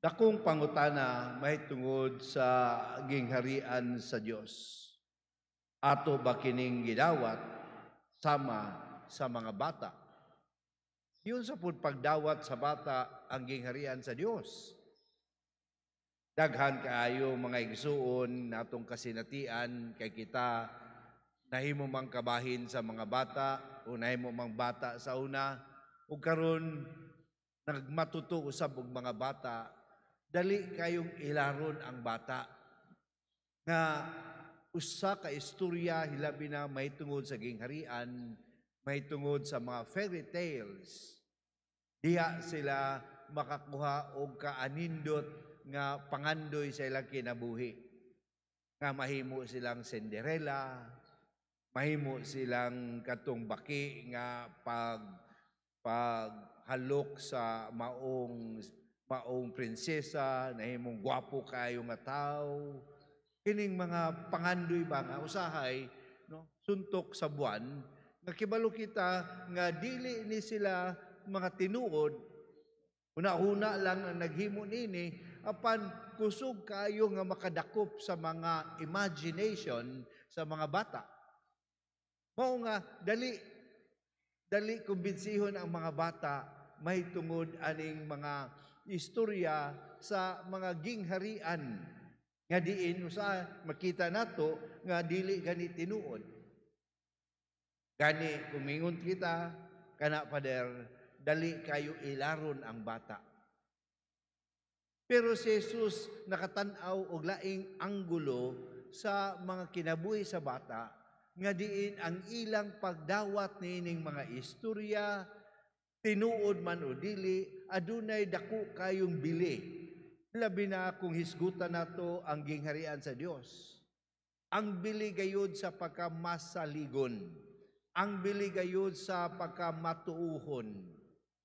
Dakong pangutana mahitungod sa gingharian sa Dios. Ato ba kining gidawat sama sa mga bata? Giunsa pud pagdawat sa bata ang gingharian sa Dios? Daghan kaayo, mga igsuon, natong kasinatian kay kita nahimo mang kabahin sa mga bata o nahimo mang bata sa una ug karon nagmatuto usab og mga bata. Dali kayong ilaron ang bata nga usa ka istorya, hilabi na mahitungod sa gingharian, mahitungod sa mga fairy tales. Diha sila makakuha og kaanindot nga pangandoy sa ilang kinabuhi nga mahimo silang Cinderella, mahimo silang katong baki nga paghalok sa maong prinsesa, nahimong gwapo kaayo nga tawo. Kining mga pangandoy ba nga usahay, no, suntok sa buwan nga kibalo kita nga dili ni sila mga tinuod, huna-huna lang ang naghimo nini, apan kusog kaayo nga makadakop sa mga imagination sa mga bata. Mao nga dali dali kumbinsihon ang mga bata mahitungod aning mga istorya sa mga gingharian nga diin usa makita nato nga dili gani tinuod. Gani kumingon kita kana, Pader, dali kayo ilaron ang bata. Pero si Jesus nakatan-aw og laing anggulo sa mga kinabuhi sa bata nga diin ang ilang pagdawat niining mga istorya, tinuod man o dili, adunay dako kayong bili. Labi na kung hisgutan nato ang gingharian sa Dios. Ang bili gayud sa pagkamasaligon. Ang bili gayud sa pagkamatuuhon.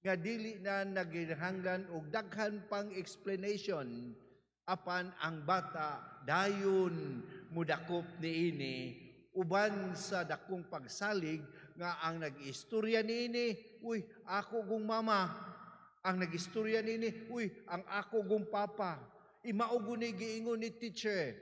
Nga dili na naginahanglan og daghan pang explanation, apan ang bata dayon mudakop niini uban sa dakong pagsalig nga ang nag-istorya niini, uy, ako gong mama. Ang nag-istorya niini, uy, ang ako gong papa. Imao ni giingon ni teacher.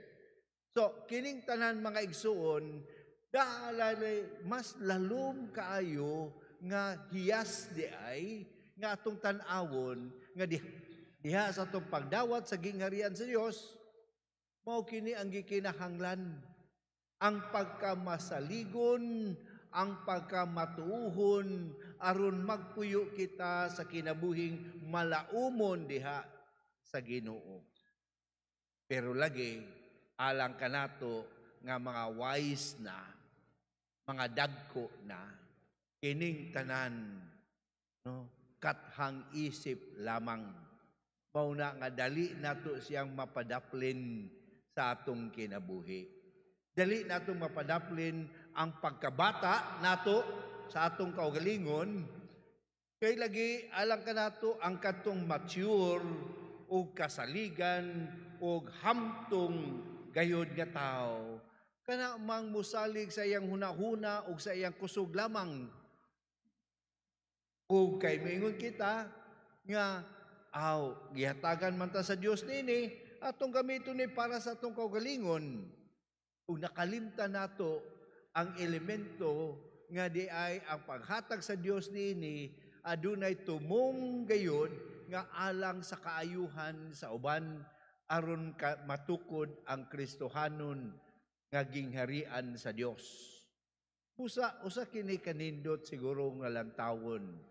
So, kining tanan, mga igsuon, daalay mas lalom kaayo nga hiyas di ay nga atong tan-awon nga diha sa atong pagdawat sa gingharian sa Dios, mao kini ang gikinahanglan: ang pagkamasaligon, ang pagkamatuuhon, aron magpuyo kita sa kinabuhing malaumon diha sa Ginoo. Pero lagi alang kanato nga mga wise na, mga dagko na, kining tanan, no, kathang isip lamang. Mao na nga dali nato siyang mapadaplin sa atong kinabuhi. Dali nato mapadaplin ang pagkabata nato sa atong kaugalingon kay lagi alang kanato ang katong mature ug kasaligan ug hamtong gayod nga tawo kana mang musalig sa iyang hunahuna ug sa iyang kusog lamang. Ug kay moingon kita nga aw gihatagan man ta sa Dios nini, atong gamiton ni para sa atong kaugalingon, ug nakalimtan nato ang elemento nga di ay ang paghatag sa Dios niini adunay tumong gayod nga alang sa kaayuhan sa uban aron ka matukod ang Kristohanon nga gingharian sa Dios. Usa usa kini kanindot siguro nga lantawon.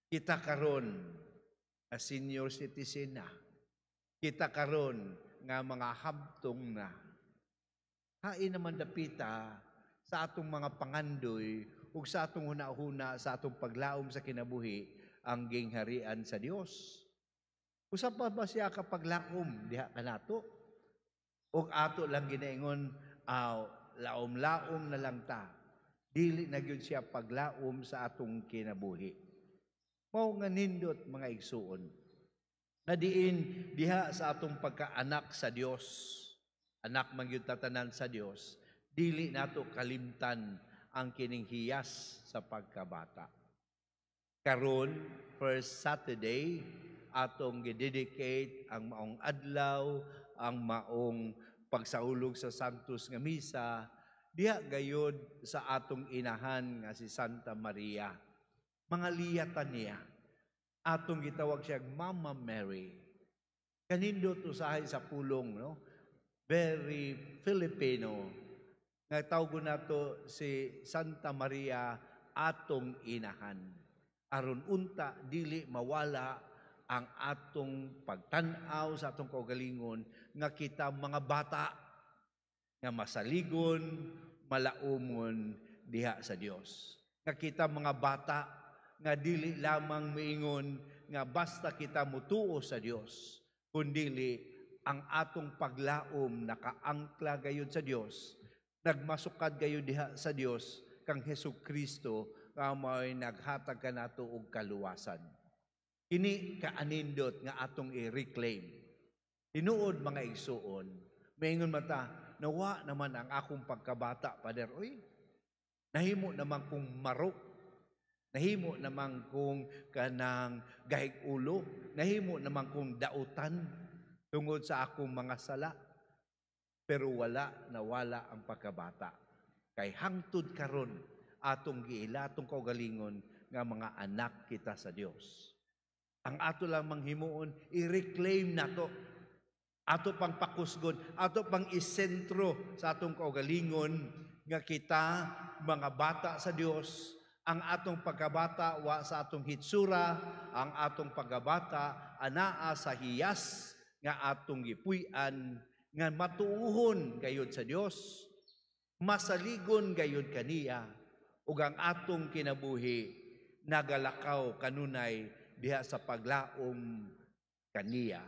Kita karon nga senior citizen na. Kita karon nga mga habtong na. Hain naman dapita sa atong mga pangandoy ug sa atong hunahuna, sa atong paglaom sa kinabuhi ang gingharian sa Dios? Usa pa ba siya kapaglaom diha kanato? Og ato lang ginaingon, aw, laom-laom na lang ta. Dili na gyud siya paglaom sa atong kinabuhi. Mao nga nindot, mga igsuon, nga diin diha sa atong pagkaanak sa Dios, anak man gyud tatanan sa Dios, dili nato kalimtan ang kining hiyas sa pagkabata. Karon, first Saturday, atong gidedicate ang maong adlaw, ang maong pagsaulog sa Santos nga Misa diha gayod sa atong inahan nga si Santa Maria. Mga liyatan niya. Atong gitawag siya Mama Mary. Kanindot usahay sa pulong, no? Very Filipino. Nga tawgon nato si Santa Maria atong inahan. Aron unta dili mawala ang atong pagtan-aw sa atong kaugalingon nga kita mga bata nga masaligon, malaumon diha sa Dios. Nga kita mga bata nga dili lamang miingon nga basta kita mutuo sa Dios, kundili ang atong paglaom nakaangkla gayud sa Dios, nagmasukad gayud diha sa Dios kang Hesus Kristo nga mao'y naghatag kanato og kaluwasan. Kini kaanindot nga atong i-reclaim. Tinuod, mga igsuon, maingon mata, nawa naman ang akong pagkabata, Pader. Uy, nahimo naman kong marok, nahimo naman kong kanang gahig ulo, nahimo naman kong dautan tungod sa akong mga sala. Pero wala nawala ang pagkabata. Kay hangtod karon atong giila atong kaugalingon nga mga anak kita sa Dios. Ang ato lang manghimuon, i-reclaim nato. Ato pang pakusgon, ato pang isentro sa atong kaugalingon nga kita mga bata sa Dios. Ang atong pagkabata wa sa atong hitsura, ang atong pagkabata anaa sa hiyas nga atong gipuy-an nga matuuhon gayud sa Dios, masaligon gayud kaniya, ug ang atong kinabuhi nagalakaw kanunay diha sa paglaom kaniya.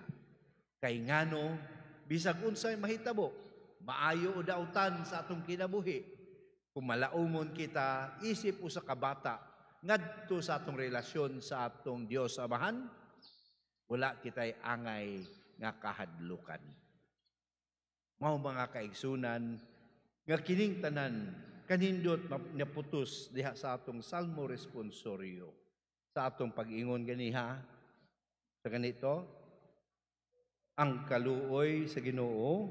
Kay ngano, bisag unsay mahitabo, maayo o dautan sa atong kinabuhi, kung malaumon kita isip usa ka bata ngadto sa atong relasyon sa atong Dios Amahan, wala kitay angay nga kahadlukan. Mao, mga kaigsunan, nga kining tanan kanindot naputos diha sa atong Salmo responsorio, sa atong pag-ingon ganiha sa ganito: "Ang kaluoy sa Ginoo